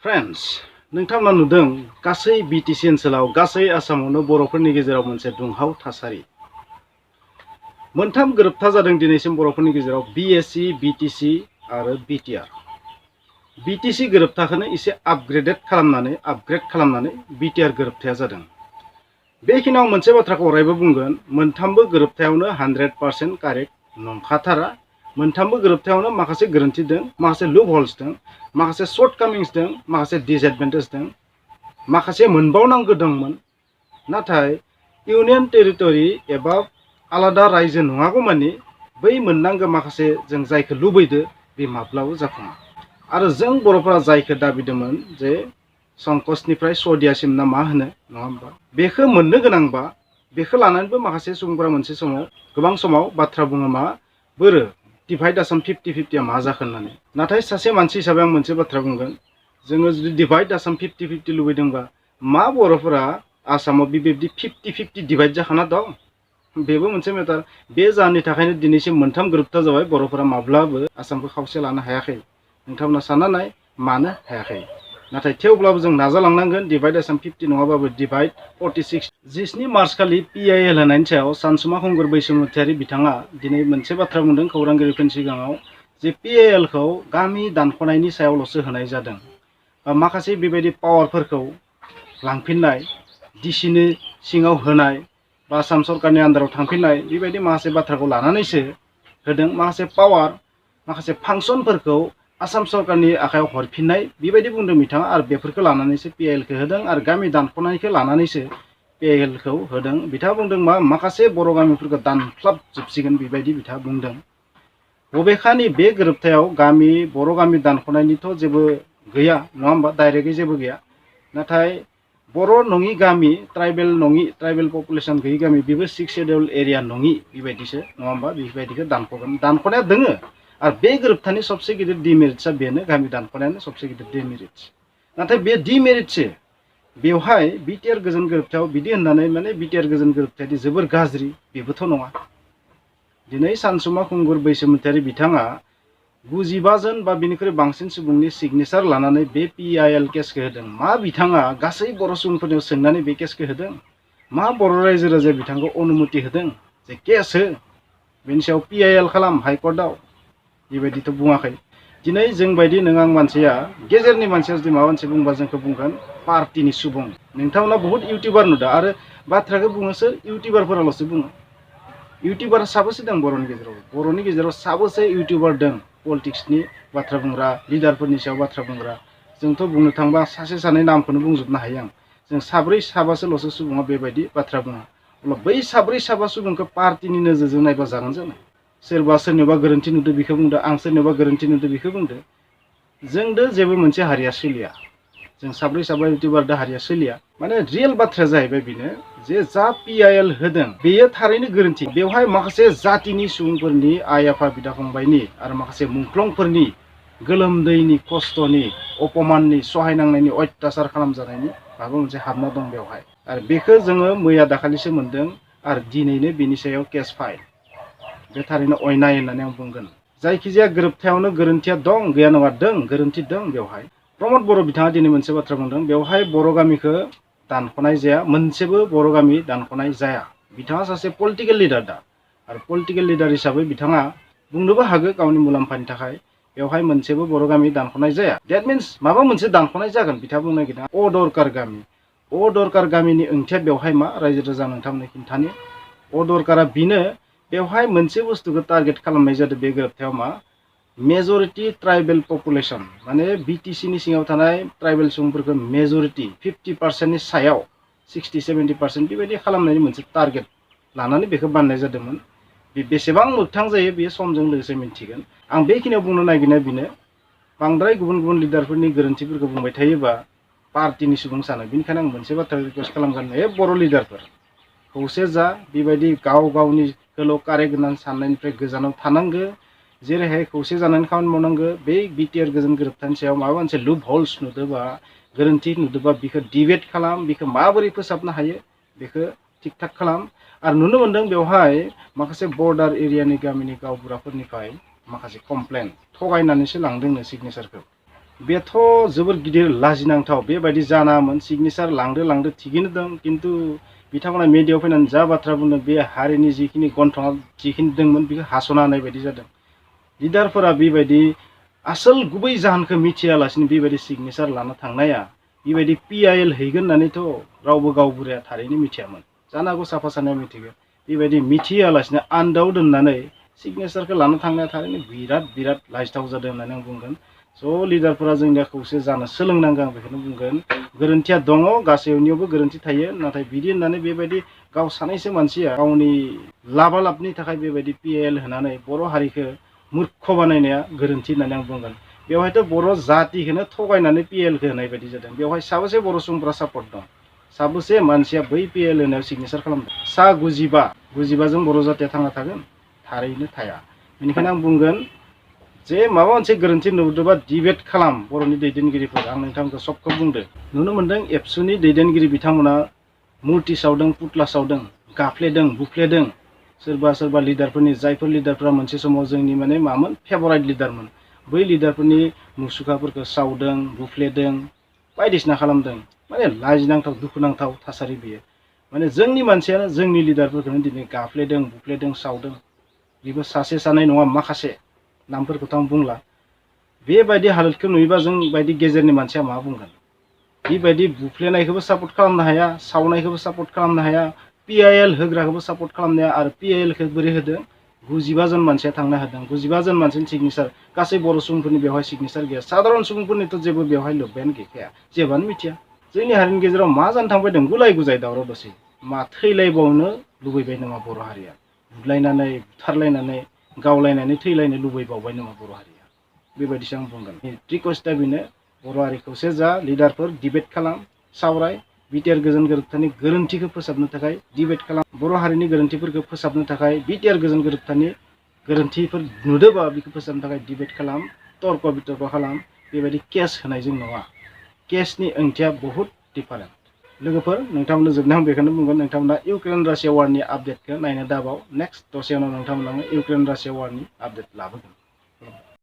Friends नोंथांमोना नुदों गासै बीटीसी ओनसोलाव गासै आसामावनो बर'फोरनि गेजेराव मोनसे दुंहाव थासारि मोनथाम गोरोबथा जादों दिनैसिम बर'फोरनि गेजेराव बीएससी बीटीसी आरो बीटीआर बीटीसी गोरोबथाखौनो एसे आपग्रेड खालामनानै बीटीआर गोरोबथाया जादों। बेखिनियाव मोनसे बाथ्राखौ अरायबो बुंगोन मोनथामबो गोरोबथायावनो 100% कारेक्ट नंखाथारा। मोनथामबो गोरोबथायावनो माखासे गोरोन्थि दं, माखासे लुप हल्स दं, माखासे शर्टकामिंस दं, माखासे डिसएडभान्टेज दं, माखासे मोनबावनांगौ दंमोन। नाथाय इउनियन टेरिटरि एबा आलादा रायजो नङागौमानि बै मोननांगौ माखासे जों जायखौ लुबैदो बे माब्लाबो जाफुङा। आरो जों बर'फोरा जायखौ दाबिदोंमोन जे संकसनिफ्राय सदियासिम ना मा होनो नङा होमबा, बेखौ मोननो गोनांबा बेखौ लानानैबो माखासे सुबुंफोरा मोनसे समाव गोबां समाव बाथ्रा बुङो मा बोरो डिभाइड आसाम 50-50 मा जाखो होननानै। नाथाय सासे मानसि हिसाबै आं मोनसे बाथ्रा बुंगोन, जोङो जुदि डिभाइड आसाम 50-50 लुबैदोंबा मा बर'फोरा आसामाव बेबायदि 50-50 डिभाइड जाखाना दं? बेबो मोनसे मेटार। बे जाहोननि थाखायनो दिनैसिम मोनथाम गोरोबथा जाबाय बर'फोरा माब्लाबो आसामखौ खावसे लानो हायाखै। नोंथांमोना सानना नाय मानो हायाखै। नाथाय थेवब्लाबो जों नाजालांनांगोन डिभाइड आसाम 50 नङाबाबो डिभाइड 46। 23 मार्च खालि PIL होनायनि सायाव सानसुमा खुंगुर बैसोमुथियारी बिथाङा दिनै मोनसे बाथ्रा बुंदों खौरांगिरिफोरनि सिगाङाव जे PIL खौ गामि दानख'नायनि सायावल'सो होनाय जादों। माखासे बेबायदि पावारफोरखौ लांफिननाय, डिसिनि सिङाव होनाय बा आसाम सरकारनि आन्दाराव थांफिननाय बेबायदि माखासे बाथ्राखौ लानानैसो होदों। माखासे पावार, माखासे फांसनफोरखौ आसाम सरकारनि आखायाव हरफिननाय बेबायदि बुंदों बिथाङा। आरो बेफोरखौ लानानैसो PIL खौ होदों आरो गामि दानख'नायखौ लानानैसो PIL खौ होदों। बिथाङा बुंदों मा माखासे बर' गामिफोरखौ दानख्लाबजोबसिगोन बेबायदि बिथाङा बुंदों। बबेखानि बे गोरोबथायाव बर' गामि दानख'नायनिथ' जेबो गैया नङा होमबा, डाइरेक्टयै जेबो गैया। नाथाय बर' नङि गामि, ट्राइबेल पपुलेसन गैयि गामि बेबो 6 शेड्युल एरिया नङि बेबायदिसो नङा होमबा, बेबायदिखौ दानख'गोन। दानख'नाया दोङो आरो बे गोरोबथानि सबसे गिदिर डिमेरिट्सआ बेनो, गामि दानख'नायानो सबसे गिदिर डिमेरिट्स। नाथाय बे डिमेरिट्सो बेवहाय BTR गोजोन गोरोबथायाव बिदि होननानै माने BTR गोजोन गोरोबथाया जोबोर गाज्रि बेबोथ' नङा। दिनै सानसुमा खुंगुर बैसोमुथियारी बिथाङा 95 जन बा बिनिख्रुइ बांसिन सुबुंनि सिगनेचार लानानै बे PIL केसखौ होदों। मा बिथाङा गासै बर' सुबुंफोरनियाव सोंनानै बे केसखौ होदों? मा बर' रायजो राजाया बिथांखौ अनुमति होदों जे केस हो, बेनि सायाव PIL खालाम हाइकर्टआव? बेबायदिथ' बुङाखै। दिनै जोंबायदि नों आं मानसिया, गेजेरनि मानसिया जुदि माबा मोनसे बुंबा जोंखौ बुंगोन पार्टिनि सुबुं। नोंथांमोना बहुत इउटिउबार नुदों आरो बाथ्राखौ बुङोसो इउटिउबारफोराल'सो बुङो। इउटिउबार साबोसे दं बर'नि गेजेराव साबोसे इउटिउबार दं पलिटिक्सनि बाथ्रा बुंग्रा, लिडारफोरनि सायाव बाथ्रा बुंग्रा? जोंथ' बुंनो थांबा सासे सानै नामखौनो बुंजोबनो हायो आं। जों साब्रै साबासोल'सो सुबुङा बेबायदि बाथ्रा बुङो। अब्ला बै साब्रै साबा सुबुंखौ पार्टिनि नोजोरजों नायबा जागोन जों। सोरबा सोरनिबा गोरोन्थि नुदों बेखौ बुंदों, आं सोरनिबा गोरोन्थि नुदों बेखौ बुंदों। जोंदो जेबो मोनसे हारिया सोलिया, जों साब्रै साबा इउटिउबारदो हारिया सोलिया। माने रियेल बाथ्राया जाहैबाय बेनो जे जा PIL होदों बेयो थारैनो गोरोन्थि। बेवहाय माखासे जातिनि सुबुंफोरनि, आइ आफा बिदा फंबायनि आरो माखासे मुंख्लंफोरनि गोलोमदैनि, खस्थ'नि, अपमाननि, सहायनांनायनि, अत्याचार खालामजानायनि माबा मोनसे हाबना दं बेवहाय। आरो बेखौ जोङो मैया दाखालिसो मोन्दों आरो दिनैनो बेनि सायाव केस फाइल। बे थारैनो अयनाय होननानै आं बुंगोन। जायखिजाया गोरोबथायावनो गोरोन्थिया दं, गैया नङा, दं, गोरोन्थि दं बेवहाय। प्रमद बर' बिथाङा दिनै मोनसे बाथ्रा बुंदों, बेवहाय बर' गामिखौ दानख'नाय जाया, मोनसेबो बर' गामि दानख'नाय जाया। बिथाङा सासे पलिटिकेल लिडार दा, आरो पलिटिकेल लिडार हिसाबै बिथाङा बुंनोबो हागौ गावनि मुलाम्फानि थाखाय बेवहाय मोनसेबो बर' गामि दानख'नाय जाया। डेट मिन्स माबा मोनसे दानख'नाय जागोन बिथाङा बुंनो नागिरदों अदरकार गामि। अदरकार गामिनि ओंथिया बेवहाय मा रायजो राजा नोंथांमोननो खिन्थानि। अदरकारा बेनो, बेवहाय मोनसे बुस्थुखौ टारगेट खालामनाय जादों बे गोरोबथायाव मा मेजरिटी ट्राइबेल पपुलेसन, माने BTCनि सिङाव थानाय ट्राइबेल सुबुंफोरखौ मेजरिटी 50%नि सायाव 60-70% बेबायदि खालामनायनि मोनसे टारगेट लानानै बेखौ बानायनाय जादोंमोन। बे बेसेबां मोगथां जायो बेयो समजों लोगोसे मिन्थिगोन। आं बेखिनियाव बुंनो नागिरनाया बेनो, बांद्राय गुबुन गुबुन लिडारफोरनि गोरोन्थिफोरखौ बुंबाय थायोबा पार्टिनि सुबुं सानो। बेनिखायनो आं मोनसे बाथ्रा रिकुवेस्ट खालामगोन, बर' लिडारफोर खौसे जा, बेबायदि गाव गावनिखौल' कारेक्ट होननानै साननायनिफ्राय गोजानाव थानांगो। जेरैहाय खौसे जानानै खामानि मावनांगो। बे BTR गोजोन गोरोबथानि सायाव माबा मोनसे लुप हल्स नुदोंबा, गोरोन्थि नुदोंबा बेखौ डिबेट खालाम, बेखौ माबोरै फोसाबनो हायो बेखौ थिग थाक खालाम। आरो नुनो मोन्दों बेवहाय माखासे बर्डार एरियानि गामिनि गावबुराफोरनिफ्राय माखासे कमप्लेन थगायनानैसो लांदोंनो सिगनेचारखौ। बेथ' जोबोर गिदिर लाजिनांथाव बेबायदि जानामोन सिगनेचार लांदो थिगैनो दं खिन्थु बिथांमोना मिडियायाव फैनानै जा बाथ्रा बुंदों बे हारिनि जिखिनि गन्थङाव जिखिनि दंमोन बेखौ हास'ना होनाय बायदि जादों। लिडारफोरा बेबायदि आसोल गुबै जाहोनखौ मिथियालासिनो बेबायदि सिगनेचार लाना थांनाया बेबायदि PIL हैगोन होननानैथ' रावबो गावबुराया थारैनो मिथियामोन। जानो हागौ साफा सानैया मिथिगौ। बेबायदि मिथियालासिनो आन्दाव दोननानै सिगनेचारखौ लाना थांनाया थारैनो बिराद लाजिथाव जादों होननानै आं बुंगोन। स' लिडारफोरा जोंनिया खौसे जानो सोलोंनांगौ आं बेखौनो बुंगोन। गोरोन्थिया दङ, गासैनियावबो गोरोन्थि थायो, नाथाय बिदि होननानै बेबायदि गाव सानैसो मानसिया गावनि लाबालाबनि थाखाय बेबायदि PIL होनानै बर' हारिखौ मूर्ख बानायनाया गोरोन्थि होननानै आं बुंगोन। बेवहायथ' बर' जातिखौनो थगायनानै PILखौ होनाय बायदि जादों। बेवहाय साबेसे बर' सुबुंफोरा सापर्ट दं, साबेसे मानसिया बै PIL होनायाव सिगनेचार खालामदों? 95 जों बर' जातिया थांना थागोन? थारैनो थाया। बेनिखायनो आं बुंगोन जे माबा मोनसे गोरोन्थि नुदोंबा डिबेट खालाम बर'नि दैदेनगिरिफोर। आं नोंथांखौ सबखौ बुंदों। नुनो मोनदों एबसुनि दैदेनगिरि बिथांमोना मुर्ति सावदों, पुतला सावदों, गाफ्लेदों, बुफ्लेदों। सोरबा लिडारफोरनि जायफोर लिडारफोरा मोनसे समाव जोंनि माने मामोन फेभराइट लिडारमोन, बै लिडारफोरनि मुसुखाफोरखौ सावदों, बुफ्लेदों, बायदिसिना खालामदों। माने लाजिनांथाव दुखुनांथाव थासारि बेयो। माने जोंनि मानसियानो जोंनि लिडारफोरखौनो दिनै गाफ्लेदों, बुफ्लेदों, सावदों। बेबो सासे सानै नङा, माखासे नामफोरखौथ' आं बुंला। बेबायदि हालोदखौ नुयोबा जों बायदि गेजेरनि मानसिया मा बुंगोन? बेबायदि बुफ्लेनायखौबो सापर्ट खालामनो हाया, सावनायखौबो सापर्ट खालामनो हाया, PIL होग्राखौबो सापर्ट खालामनो हाया। आरो PILखौ बोरै होदों? 95 जन मानसिया थांनो हादों। 95 जन मानसिनि सिगनेचार, गासै बर' सुबुंफोरनि बेवहाय सिगनेचार गैया। साधारन सुबुंफोरनिथ' जेबो बेवहाय लोब्बायानो गैखाया, जेबोआनो मिथिया। जोंनि हारिनि गेजेराव मा जानो थांबाय दं? गुलाय गुजाय दावराव दावसि। मा थैलायबावनो लुबैबाय नामा बर' हारिया? बुलायनानै, बुथारलायनानै, गावलायनानै थैलायनो लुबैबावबाय नामा बर' हारिया? बेबायदिसो आं बुंगोन। रिकुवेस्टआ बेनो, बर' हारि खौसे जा, लिडारफोर डिबेट खालाम, सावराय, BTR गोजोन गोरोबथानि गोरोन्थिखौ फोसाबनो थाखाय डिबेट खालाम। बर' हारिनि गोरोन्थिफोरखौ फोसाबनो थाखाय BTR गोजोन गोरोबथानि गोरोन्थिफोर नुदोंबा बेखौ फोसाबनो थाखाय डिबेट खालाम, तर्क बितर्क खालाम। बेबायदि केस होनायजों नङा। केसनि ओंथिया बहुत डिफारेन्ट। लोगोफोर, नोंथांमोननो जोबनायाव बेखौनो बुंगोन, नोंथांमोना इउक्रेन रासिया वारनि आपडेटखौ नायनो दाबाव। नेक्स्ट दसे उनाव नोंथांमोननो इउक्रेन रासिया वारनि आपडेट लाबोगोन।